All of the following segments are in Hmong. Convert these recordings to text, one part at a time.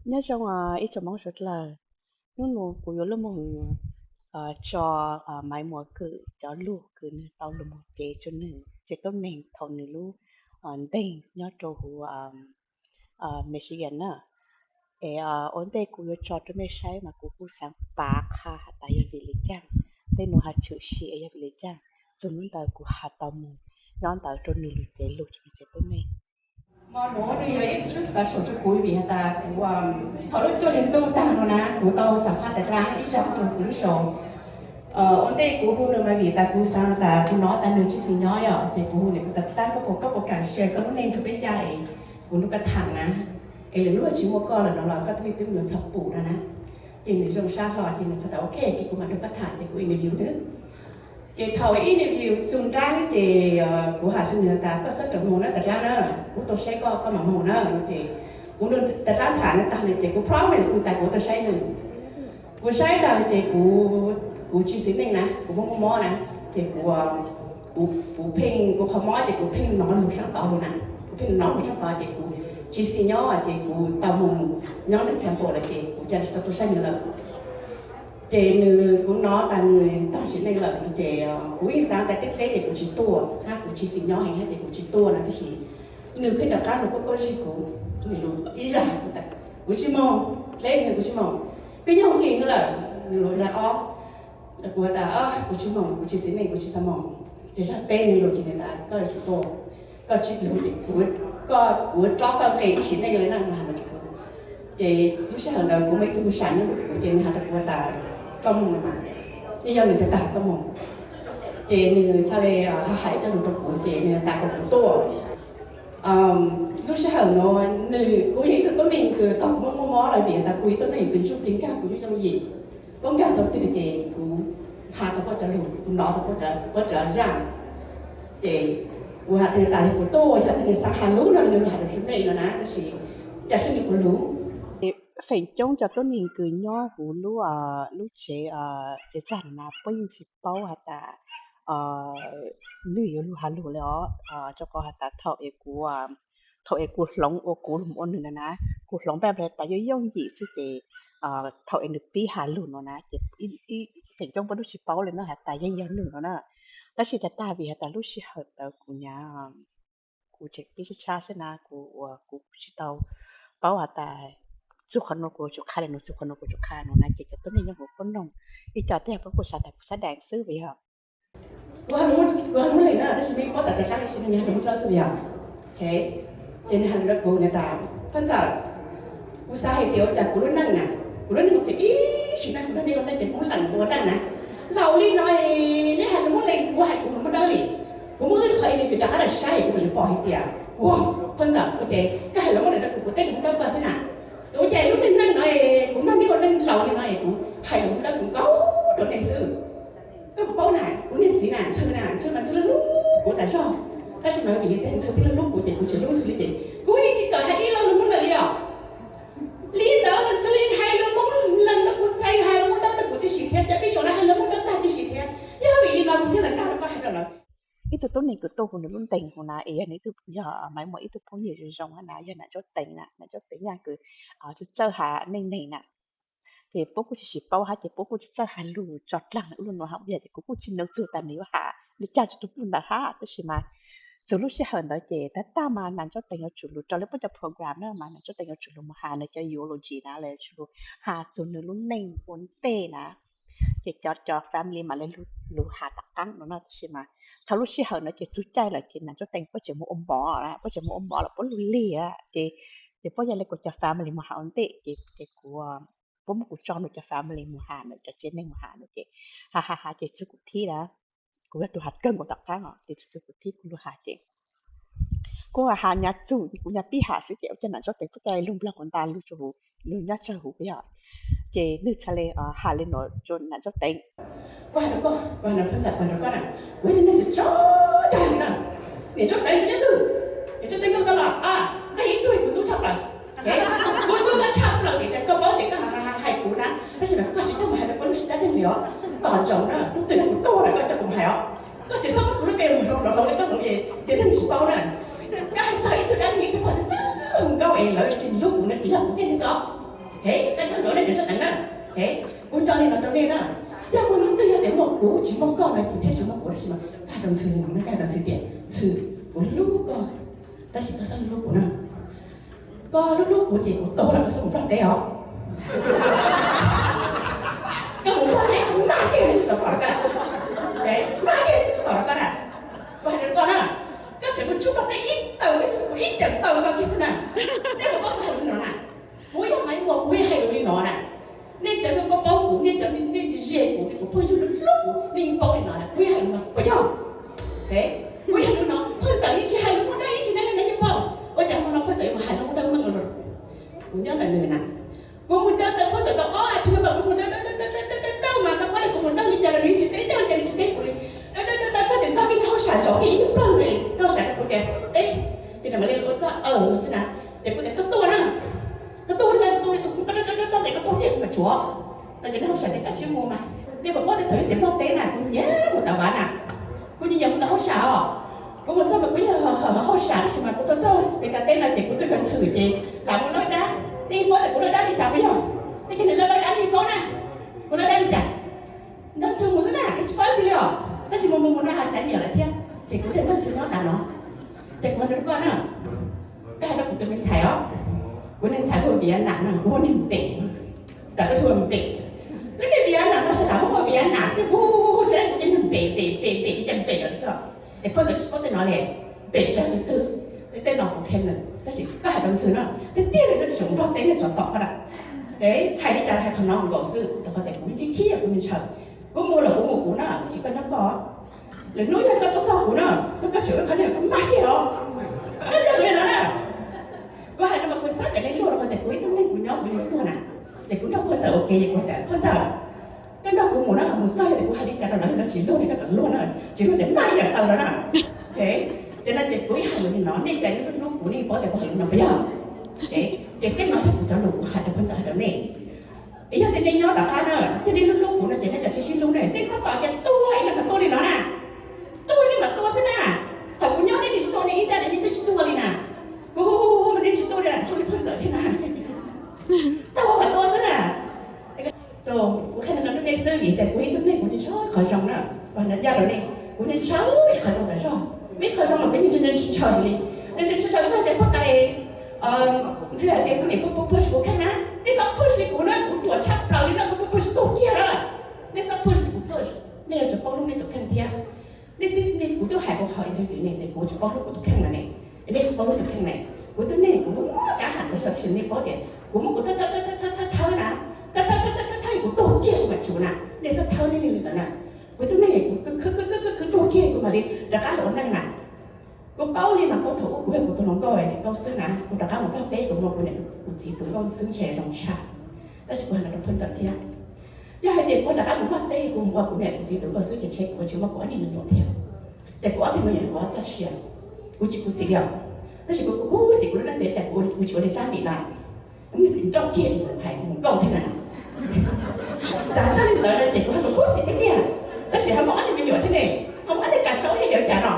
Nyob zoo ib tsoom Hmoob suav dlawg, hnub no kuv yuav lub moog tso Maiv Muas Kwm cov lug kws nwg tau lug moog cev rua nwg tsev tuab neeg thaum nwg lub nteeg nyob rua huv Michigan na. Es ua ntej kuv yuav tso rua mej saib mas kuv kuj xaav pav qha has tas yog vim le caag, tej nuav has tshwm sim yog vim le caag, txug hnub ntawd kuv has tau moog nyob ntawd rua nwg lug cev lug rua nwg tsev tuab neeg. Hmo nuav nwg yog ib lub special rua kuv vim has tas kuv thaum lub cuaj hli ntuj taag nuav na kuv tau xam phaj tas dlaab ib zag rua kuv lub show. Ua ntej kuv hu nwg mas vim tas kuv xaav tas kuv nov tas nwg tsis xis nyob yom, ces kuv hu nwg kuv tas dlaab koj puas, koj puas kam share koj lub neej rua peb caag es kuv nrug koj tham na, es lwm hnub tsis muaj koj lawm no los koj tub me tub me nyuam txhaj pum no na. Ces nwg zoo sab hlo ces nwg txhaj tas ok ces kuv mam nrug koj tham ces kuv interview nwg. Ces thaum interview txug nraab ces kuv has rua nwg tas koj xab rov moog na tas dlaab na, kuv tau saib koj koj mam moog na. Ces kuv nrug tas dlaab tham nwg tag nwg ces kuv promise nwg tas kuv tau saib nwg. Kuv saib tag ces kuv, kuv tsis xis neej na, kuv muaj muaj mob na, ces kuv, kuv pheej, kuv qhov mob ces kuv pheej nov lug saab tod lug na, kuv pheej nov lug saab tod ces kuv tsis xis nyob ces kuv tau moog nyob nwg temple lawm ces kuv ca tsis tau tuaj saib nwg lawm. Ces nwg, kuv nov tas nwg taag sim neej lawm ces kuv yeej xaav tas dleb dleb ces kuv tsis tuaj hab kuv tsis xis nyob heev hab ces kuv tsis tuaj no tab sis nwg pheej rov qaab lug koj koj zig kuv, nwg lug ib zag kuv tas kuv tsis moog, dleb nwg kuv tsis moog, peb nyob ua ke lawm, nwg lug zag ob, kuv tas kuv tsis moog, kuv tsis xis neej kuv tsis xaav moog. Ces zag peb nwg lug ces nwg tas koj yuav tsum tuaj, koj tsis lug ces kuv, koj, kuv rov koj nqe ib sim neej le na, nwg has rua kuv. Ces lub sij hawm ntawd kuv muaj ib tug sam nyob nrug kuv ces nwg has rua kuv tas koj moog no mas, yeej yog nwg tag tag koj moog. Ces nwg txhaj le hais ib co lug rua kuv ces nwg tas kom kuv tuaj. Lub sij hawm nuav nwg, kuv yog ib tug tuab neeg kws thaum kuv muaj muaj mob lawm vim tas kuv yog tuab neeg kws ntsuj plig nkag kuv yooj yooj yim, puab nkag tau twg ces kuv has tau puab cov lug, kuv nov tau puab cov zaj. Ces kuv has tas yog kuv tuaj, yog tas nwg xaav has lug no nwg has lug rua mej no na, tab sis ca seb nwg puas lug. Feem coob cov tuab neeg kws nyob huv lub, lub tsev, tsev txag no na puab yeej tsis paub has tas nwg yuav lug has lug le os, rua qhov has tas thaum es kuv, thaum es kuv hloov ua kuv lug ua nwg na na, kuv hloov npaj tas yooj yooj yim xwb ces thaum es nwg pib has lug no na ces feem coob puab lub tsis paub le na has tas yeej yog nwg no na. Tab sis tag tag vim has tas lub sij hawm ntawd kuv nyam, kuv tseem pib tshab tshab xwb na, kuv ua kuv tsis tau paub has tas txug qhov nuav kuv tsum qha le nuav, txug qhov nuav kuv tsum qha nuav na ces cov tuab neeg nyob huv puab noog ib co tej puab kuj xav tas kuv xab dees xwb vim yog kuv has lug muab lees na, tab sis mej paub tas rov qab ib sim neej nwg has lug muab dlawb xwb yog. Ces nwg has lug rua kuv nwg tas, Phaj Ntxawm, kuv xav hais tias ua cas kuv lub neej na, kuv lub neej ua cas ib sim neej kuv lub neej ua neej ces Hmoob lees ua neej na, laus li no neb has lug muab lees, kuv hais kuv lug muab dlawb li. Kuv muab wb qhov interview rov qab lawm saib kuv mam li pom hais tias, ua, Phaj Ntxawm, ua ces koj hais lug muab lees rua kuv, kuv teb lug muab dlawb koj xwb na. Ua cas lub neej neej no kuv nrog neb ua neej laus li no es kuv hais lug muab dlawb kuv nkaus rua nej xwb. Koj puas paub na, kuv niag txiv na, Ntxhw na, Ntxhw mas Ntxhw lub hlub kuv tas zog, tab sis mas vim yog Ntxhw twb lub hlub kuv ces kuv tsis hlub Ntxhw li ces kuv yeej tsis kam hais ib lo lug muab lees li os. Li ntawd Ntxhw yeej hais lug muab lees rua kuv, txhais hais lug muab dlawb rua kuv tib si thiab, cov me nyuam na hais lug muab dlawb tag tib si thiab. Yog vim li no kuv thiaj li nkag rua koj hais rau lawv. Ib tug tuab neeg kws tuaj huv nws lub ntees huv na es yog nws ib tug, yog Maiv Muas ib tug phooj ywg zoo zoo hab na, yog Nam Ntsuab Teev na, Nam Ntsuab Teev yog kws txawj txawj has neej neeg na. Ces puab kuj tsis, tsis paub hab ces puab kuj tsis txawj has lug tso dlaag nws ua lub nuav hab ua yog ces kuv kuj tsis nug txug tas nws yuav has li cas rua tug puj ntawd hab, tab sis mas txug lub sij hawm ntawd ces tag tag mas Nam Ntsuab Teev yuav tsum lug rau lawv puab cov program na mas Nam Ntsuab Teev yuav tsum lug mus has nws cov eulogy na, lawv tsum lug has txug nws lub neej ua ntej na. Ces cov, cov family mas lawv lug has tom qaab no na, tab sis mas thaum lub sij hawm ntawd ces txug caij lawm ces Nam Ntsuab Teev puab tseem mus ua mov, puab tseem mus ua mov los puab lug lig ces, ces puab yog le kuv cov family mus has ua ntej ces, ces kuv, puab muab kuv tso nws cov family mus has, nws cov tsev neeg mus has nws ces has has has ces txug kuv thib na. Kuv yog tug has kawg nkaus tom qaab os, ces txug kuv thib kuv lug has ces kuv has nyab txug ces kuv nyab pib has xwb ces ua cas Nam Ntsuab Teev puab ca lug nplog kuv nta lug rua huv, lug nyob tsawg huv yog. Ces nwg txhad le has le nuav rua Nam Ntsuab Teev. Kuv has rua koj, kuv has rua Phaj Ntxawm, kuv has rua koj na, kuv yog neeg tsis tso dag li na. Niam Ntsuab Teev koj nyob twg? Niam Ntsuab Teev koj tau los a, koj yog ib tug kuv ntxub tshaj plaws. Kuv ntxub koj tshaj plaws vim tias koj paub tias koj hais kuv na, tab sis mas koj tsis tau mus hais rau koj lub sib dab neeg li os. Tom zaum na tub twg kuv tuag lawm koj coj kuv mus hais os. Koj tsis txhob muab kuv lub npe mus hloov hloov li koj hloov es tib neeg tsis paub na. Koj hais txog ib tug dab neeg ib tug pog txwj txwj nkaus es lawv tsis hlub kuv no ces yog kuv kiag li xwb os. Koj tso ntsoov nej niam tsob teev na. Kuv nco li no rau nej na, yog muaj hnub twg yog tias muaj kuv tsis muaj koj no ces thiaj tsis muaj kuv, tab sis mas koj hais rau Ntxhw no, koj hais rau Ntxhw tias, Ntxhw, kuv hlub koj, tab sis koj txhob hlub kuv na. Koj hlub hlub kuv ces kuv tuag los koj txhob mus Nplog teb os. Koj mus Nplog teb koj mag kiag nws tso tom rau koj, mag kiag nws tso tom rau koj na. Kuv hais rau koj na, koj tseem mus tsuj Nplog teb ib taw, koj tsuj kuv ib cawm taw koj kiag xwb na. Nej puas paub kuv hais li no na? Kuv yog Maiv Muas kuv yeej hais lus li no na. Nej cov neeg paub paub kuv, nej cov neeg ze kuv, kuv phooj ywg hlub kuv, nej yeej paub li no na, kuv yeej hais lus no puas yog? Kuv yeej hais lus no, Phaj Ntxawm yeej tsis hais lus muaj dab tsi, nej leej twg yeej paub. Ua cas hmo no Phaj Ntxawm yuav mus hais lus muaj dab muaj dawb? Kuv nyob ntawm nws na, kuv mus dawb tau Phaj Ntxawm tau ob athiv no mas kuv mus dawb dawb dawb dawb mas koj paub li kuv mus dawb li cas los nws yeej tsis teb, dawb li cas nws tsis teb kuv li. Dawb dawb dawb dawb txog tias nrog kiag niag hauj sam zaum kiag ib lub plawg li, niag hauj sam rau kuv tias, Eb, ces nws mam li ua txoj aw xwb na, ces kuv tias, Koj tuaj na, koj tuaj na, koj tuaj tiag kuv mam tsuav. No ces niag hauj sam tias, Koj tsis mus mas. Nej puas paub tias thaum ub tias Nplog teb na kuv nyiam mus tav vav na, kuv nyiam nyiam mus tom hauj sam os. Kuv mus txog mas kuv yeej hauj sam tab sis mas kuv tuaj txog Meskas teb no ces kuv tuaj nrog Ntxhw ces lam mus laib dab. Nej yeej paub tias kuv laib dab li cas puas yog? Nej cov niag laib laib dab nej yeej paub na, kuv laib dab li cas. Nrog Ntxhw mus xwb na, kuv tsis paub tsi li os, tab sis mus mus mus no has cav nyiam lawm thiab ces kuv thiaj nrog Ntxhw nyob tas no. Ces kuv hais rau koj na, koj hais rau kuv tus me ntxhais os, kuv niag ntxhais hu ua Viav Nam no, kuv hu niag Npem, tam koj hu ua Npem. Lub niag Viav Nam no sawv daws muab hu ua Viav Nam xwb, kuv hu hu hu tsis tau, kuv ces niag Npem Npem Npem Npem ces Npem lawm xwb. Es Phaj Ntxawm tsis paub tej no li, Npem tsis yog tus twg, tej tej no kuv qhia nws, tab sis koj hais rau Ntxhw no, tiag tiag li koj tsis tshua nrog teb niag tsov tom koj na. Hais li cas los hais qhov no nkaus xwb, rau qhov tias kuv ntxim khib kuv niag ntshaw. Kuv mus los kuv mus kuv na, tab sis koj nyob koj. Lwm hnub yog koj tuaj txog kuv na, yog koj tseem ua qhov niag koj mag kiag os. Koj yog li no na. Kuv hais no mas kuv xav tias nej luag rau qhov tias kuv ib tug neeg kuv nyob kuv yog luag na. Ces kuv nrog Phaj Ntxawm ua ke ces kuv tias, Phaj Ntxawm, koj nrog kuv mus na, mus txog yog tias kuv hais li cas rau lawv, lawv tsis luag li koj kom luag na, tsis luag ces mag ib yam taw rau na. Ces no ces kuv ib hais lus li no, nej cas nej hlub hlub kuv nej paub tias kuv hais lus no puas yog? Ces tej no yog kuv cov lus kuv hais rau Phaj Ntxawm hais rau nej. Es yog tias nej nyob tom qab na, thiab nej hlub hlub kuv no ces nej kav tsij sib hlub ne, nej txhob tos kiag tuag ib leeg mas tuag li no na. Tuag nej mam tuaj xwb na. Thaum kuv nyob nej tsis tuaj, nej ib nrab nej twb tsis tuaj li na. Kuv hu hu hu mas nej tsis tuaj li na, zoo li Phaj Ntxawm thiab na. Tuag mas tuaj xwb na. Kuv qhia no rau nej xwb vim tias kuv ib tug neeg kuv ntshaw qhov zoo na, kuv hais ncaj rau nej, kuv ntshaw ib qhov zoo tas zog, muaj ib qhov zoo los kuv yeej ntshaw ntshaw li. Nws ntshaw ntshaw txog tias poj tais Ntxhw hais tias kuv niam push push push kuv kheej na, nej txhob push li kuv na, kuv ruam tshaj plaws li no, kuv push push tuag kiag na. Nej txhob push li kuv push, nej yuav tsum paub hlub nej tus kheej thiab. Nej, kuv twb hais kuv qhov interview ne tias kuv tsis paub hlub kuv tus kheej no ne, nej tsis paub hlub tus kheej ne. Kuv twb nej kuv muaj muaj kab ham tas zog, tab sis nej paub tias kuv muab kuv thawj thawj thawj thawj na, thawj thawj thawj thawj kuv tuag kiag kuv mam tsum na, nej txhob thawj nej li ntawd na. Kuv twb nej kuv khwv khwv khwv khwv tuag kiag kuv mam li rov qab los ua neej na. Kuv paub li mas paub thaum ub kuv yog kuv tus hluas nkauj ces nkauj xwb na, kuv rov qab mus Nplog teb kuv mus ua kuv niam kuv txiv tus nkauj xwb ntshe zoo tshaj. Tab sis kuv hais no rau Phaj Ntxawm thiab, yog hais tias kuv rov qab mus Nplog teb kuv mus ua kuv niam kuv txiv tus nkauj xwb ces ntshe kuv tsis muaj kuv ob niag me nyuam thiab. Ces kuv ob tug me nyuam kuv ob txoj sia, kuv tsis khuv xim li os. Tab sis kuv khuv xim kuv lub neej tias kuv tsis ua li Tsab Mim na, kuv niag txiv nrauj kiag li kuv hais mus nkauj thiab na. Xav txog li ntawd no ces kuv hais kuv khuv xim tiag tiag, tab sis ho muaj ob niag me nyuam thiab ne, ho muaj ob niag kav tsau thiab yuav cas no.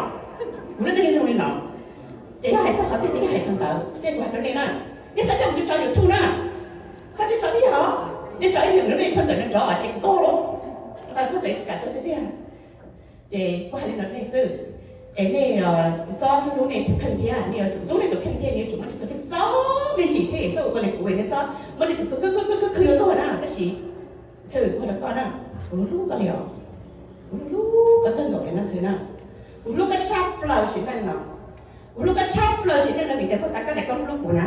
Kuv lub neej zoo li no, ces yog hais txog qhov twg ces yog hais txog ntawd, tej kuv hais rau nej na, nej xav coj kuv tso YouTube na, xav tso tso thiab yog, nej tso ib zaug nej Phaj Ntxawm nrov es kuv tuag lauj, Phaj Ntxawm tsis kam tuag tiag tiag. Ces kuv hais li no rau nej xwb, es nej txhob hlub nej tus kheej thiab, nej yuav tsum ntxub nej tus kheej thiab, nej yuav tsum muab nej tus kheej txo me ntsis thiab, es txhob ua li kuv, nej txhob muab nej tus kheej khwv khwv khwv yuav tuag na. Tab sis Ntxhw, kuv hais rau koj na, kuv hlub koj li os, kuv hlub koj kawg nkaus li no Ntxhw na, kuv hlub koj tshaj plaws sim neej no. Kuv hlub koj tshaj plaws sim neej no vim tias koj tas koj tias koj hlub kuv na,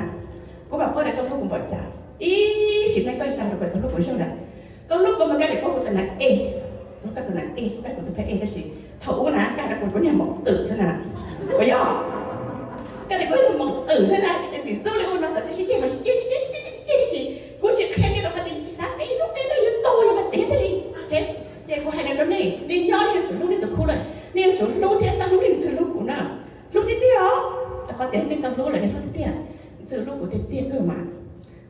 kuv mam paub tias koj hlub kuv npaum cas. Ib sim neej koj tsis tas rau kuv koj hlub kuv zog na, koj hlub kuv mas koj tias koj hu tus nas ej, koj tus nas ej, koj tus phab ej, tab sis thaum ub na koj hais rau kuv kuv niag maum twm xwb na, puas yog? Koj tias kuv niag maum twm xwb na, koj tias txim ntxub li ua no tawm tib si ceg mas tsis ceg tsis ceg tsis ceg tsis ceg tsis, kuv tsis qhia nej rau qhov tias tsis xav peb lub qe no yuav tuag yuav mas tiag thiaj li. Ces kuv hais li rau nej, nej nyob nej yuav tsum hlub nej tus khub lawm, nej yuav tsum hlub thiab xav hlub li Ntxhw hlub kuv na. Hlub tiag tiag os, rau qhov tias nej tau hlub lawm nej hlub tiag tiag. Ntxhw hlub kuv tiag tiag kawg mas,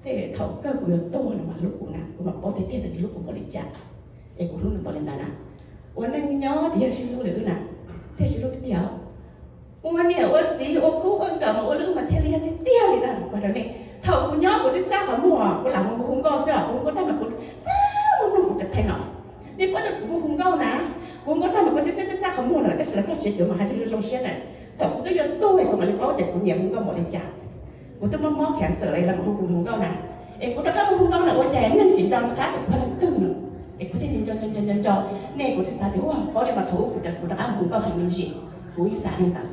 tej thaum kawg kuv yuav tuag no mas hlub kuv na, kuv mam paub tiag tiag tias nws hlub kuv npaum li cas, es kuv hlub nws npaum li ntawd na. Ua neej nyob ces yog sib hlub li wb na, thiaj sib hlub tiag tiag. Ua niam ua txiv ua khub ua nkawm mas ua li wb mas thiaj li yog tiag tiag li na. Kuv hais rau nej, thaum kuv nyob kuv txaj txaj qhov muag kuv lam mus hu Siab na, thaum kuv twb yuav tuag kuv mam li paub tias kuv nyiam hu nkauj npaum li cas. Kuv twb muaj mob cancer lawm los hu kuv hu nkauj na, es kuv rov qab mus hu nkauj na ua cas neeg tsis nco qab tias kuv yog leej twg no, es kuv thiaj li nco nco nco nco, nej kuv thiaj xav tias ua paub li mas thaum ub kuv rov qab mus hu nkauj heev me ntsis, kuv yeej xav li ntawd.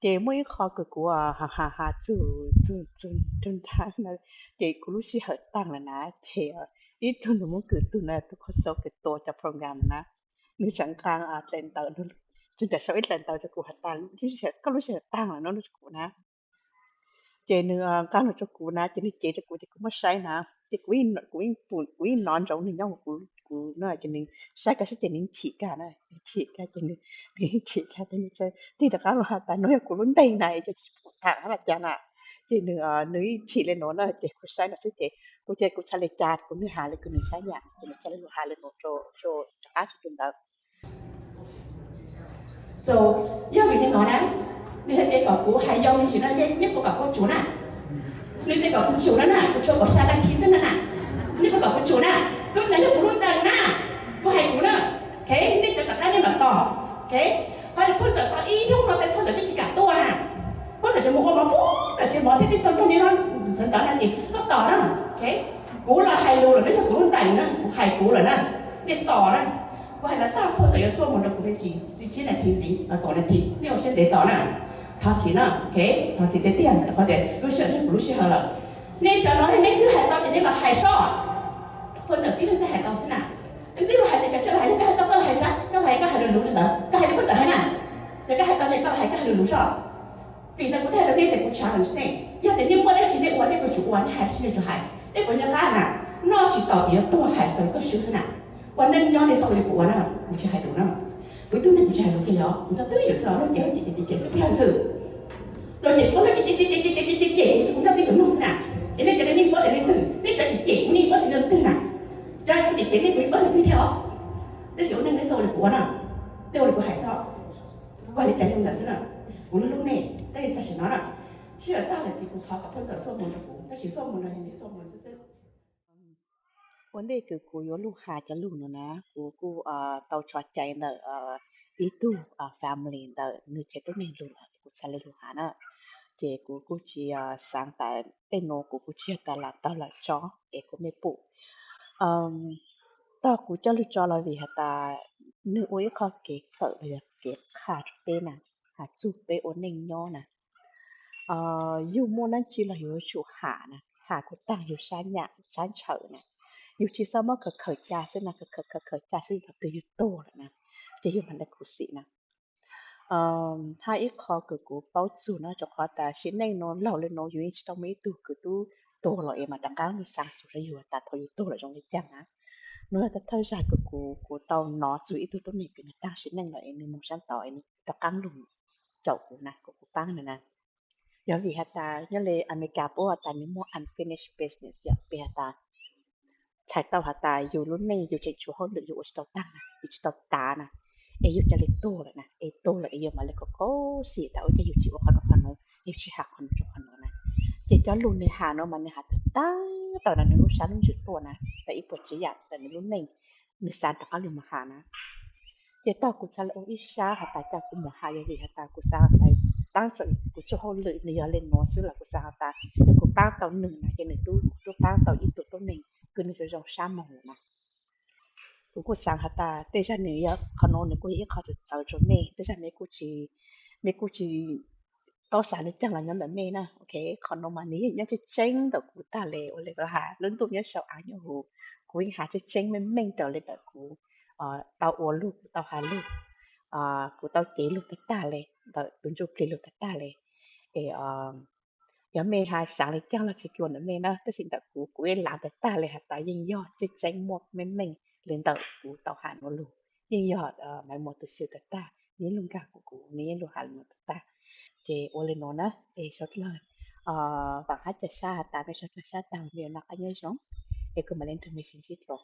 Ces muaj ib qho kws kuv ha ha txug txug txug ntag na, ces kuv lub sij hawm taag lawm na, ces ib tug nws muab kws tug na, tus qhov xaus kws tua cov program na, nws tseem nqa dlaim ntawv, nws tseem sau ib dlaim ntawv rau kuv has tas koj lub sij hawm taag lawm no rau kuv na. Ces nws nqa los rau kuv na, ces nws cev rau kuv ces kuv muab saib na, ces kuv kuv yeej hnov ntsoov nws nyob ua kuv no, ces nws saib kag xwb ces nws chim kag na, nws chim kag ces nws chim kag ces nws tig rov qab los has tas no yog kuv lub ntees na, es cov tsis pum tham los cas na. Ces nws nws chim li no na, ces kuv saib no xwb ces kuv ces kuv txhad li cas kuv nws has li kws nws saib nyam, ces nws txhad li lug has li no rau rov qab rau tus ntawd. Yog vim li no na, nws hais tias kom kuv hais yau me ntsis no, nej puas kom kuv tsum na? Nws tias kom kuv tsum no na, kuv tshuav kaum xya nas this xwb no na. Nej puas kom kuv tsum na? Lub ntawd yog kuv lub ntees na, kuv hais kuv na. Ok, nej cov tom qab nej mam tos. Ok, qhov li Phoj Ntxawm tos ib hnub no tes Phoj Ntxawm twb tsis kam tuaj na. Phoj Ntxawm tseem mus ua mov pub tas tsis mov thiab twb tsis tau nrog nej no ntxhov ntxov na ces koj tos na. Ok, kuv los hais lus lawm na, yog kuv lub ntees na, kuv hais kuv lawm na, nej tos na. Kuv hais lawv tag Phoj Ntxawm yuav xuaj mus rau kuv me ntsis li tsib nas this ntxiv los kaum nas this, nej ua siab ntev tos na. Thov txim na, ok, thov txim tiag tiag rau qhov tias lub sij hawm no yog kuv lub sij hawm lawm. Nej cov no nej twb hais tau ces nej los hais soj. Phoj Ntxawm tib leeg thiaj hais tau xwb na. Twb los hais tias kav tsij los hais, yog koj hais tau koj los hais sab, koj los hais koj hais lus luv li ntawd, koj hais li Phoj Ntxawm hais na. Yog koj hais tau ces koj los hais koj hais lus luv soj. Vim ntawd kuv thiaj hais rau nej tias kuv challenge nej, yog tias nej muaj dab tsi nej ua nej kuj tsum ua, nej hais dab tsi nej tsum hais. Nej puas nco qab na, noj tsis tau ces yuav tuag, hais tsis tau koj swb xwb na. Ua neej nyob nej xav ua li kuv ua na, kuv tsis hais lus na. Kuv ib tug neeg kuv tsis hais lus kiag li os, kuv tau twb yam xwb los lub cev cem cem cem xwb kuv yog ntxhw. Los cem kuv lub cev cem cem cem cem cem cem kuv xwb kuv nyob twb yam mloog xwb na. Es nej cov nej yeej paub tias leej twg, nej cov cem cem kuv nej yeej paub tias leej twg na. Tsa kuv cem cem nej kuv yeej paub tias leej twg thiab os. Tab sis ua neej nej xav ua li kuv ua na, nej ua li kuv hais xwb. Kuv hais li cas li ntawd xwb na. Kuv lub lub neej tab sis tam sim no na, sij hawm tag lawm ces kuv thov kom Phoj Ntxawm xuaj mus rau kuv, tab sis xuaj mus no yog nws xuaj mus xwb xwb. Ua ntej kws kuv yuav lug has cov lug no na, kuv kuj tau tso cai ntawm ib tug family ntawm nws tsev tuab neeg lug lawm kuv txhad li lug has na. Ces kuv kuj tsis xaav tas tej nuav, kuv kuj tsis yog tas lam taug lam tso es kuv mej pum. Tog kuv coj lug tso los vim has tas nws ua ib qho kev kawm los yog kev qha rau peb na, has txug peb ua neej nyob na. Yug muaj dlaab tsi los yug yuav tsum ham na, ham kuv taag yug sab nyam sab ntshaw na. Yug tsis xaav muab khaws khaws ca xwb na, khaws khaws khaws ca xwb thaum twg yug tuag lawm na, ces yug mam le khuv xim na. Hab ib qho kws kuv paub txug na, rau qhov tas sim neej nuav laug le nuav yug yeej tsis tau muaj ib tug kws tub tuag los es mam rov qaab lug xaa xus rau yug tas thaum yug tuag lawm zoo le caag na. Nuav yog tas thawj zag kws kuv kuv tau nov txug ib tug tuab neeg kws nws taag sim neej lawm es nws moog sab tod es nws rov qaab lug caum kuv na, kom kuv paab nws na. Yog vim has tas nyob le Amelikas puab has tas nws muaj unfinished business yom, vim has tas txhais tau has tas yug lub neej yug tseem tshuav hauj lwm yug ua tsis tau taag na, yug tsis tau tav na, es yug ca le tuag lawm na, es tuag lawm es yug mam le khuv xim tas ua caag yug tsis ua qhov nuav qhov nuav, yug tsis has qhov nuav rau qhov nuav na. Ces cov lug nws has nuav mas nws has tag tag tau nws lub sab lub ntsws tuaj na, tas ib puas tsav yam tas nws lub neej nws xaav rov qaab lug moog has na. Ces tog kuv xaav le ua ib sab has tas cas kuv moog has yog vim has tas kuv xaav has tas taab txawm kuv txuj hauj lwm nws yog le nuav xwb los kuv xaav has tas yog kuv paab tau nws na ces nws tub, kuv tub paab tau ib tug tuab neeg kws nws zoo zoo sab moog na. Kuv kuj xaav has tas tej zag nws yog qhov nuav nws kuj yog ib qho txawv txawv rua mej, tej zag mej kuj tsis, mej kuj tsis paub xaav le caag los nyob ntawm mej na. Ok, qhov nuav mas nws yeej nyob tseeb tseeb ntawm kuv tag le, ua le kuv has lub ntuj nyob sau av nyob huv, kuv yeej has tseeb tseeb meej meej raws le ntawm kuv tau ua lug, kuv tau has lug, kuv tau cev lug tag tag le, ntawm tus ntsuj plig lug tag tag le. Es yog mej has xaav le caag los tsis kua ntawm mej na, tab sis ntawm kuv, kuv yeej laav tag tag le has tas yeej yog tseeb tseeb muaj meej meej le ntawm kuv tau has nuav lug, yeej yog Maiv Muas tus xwm tag tag, nws yeej lug nkaag kuv, kuv nws yeej lug has le nuav tag tag. Ces ua le nuav na, es suav dlawg vaam hab ca sab has tas mej suav dlawg sab taag mej yuav noj qab nyob zoo, es kuv mam le nrug mej sib ntsib dlua.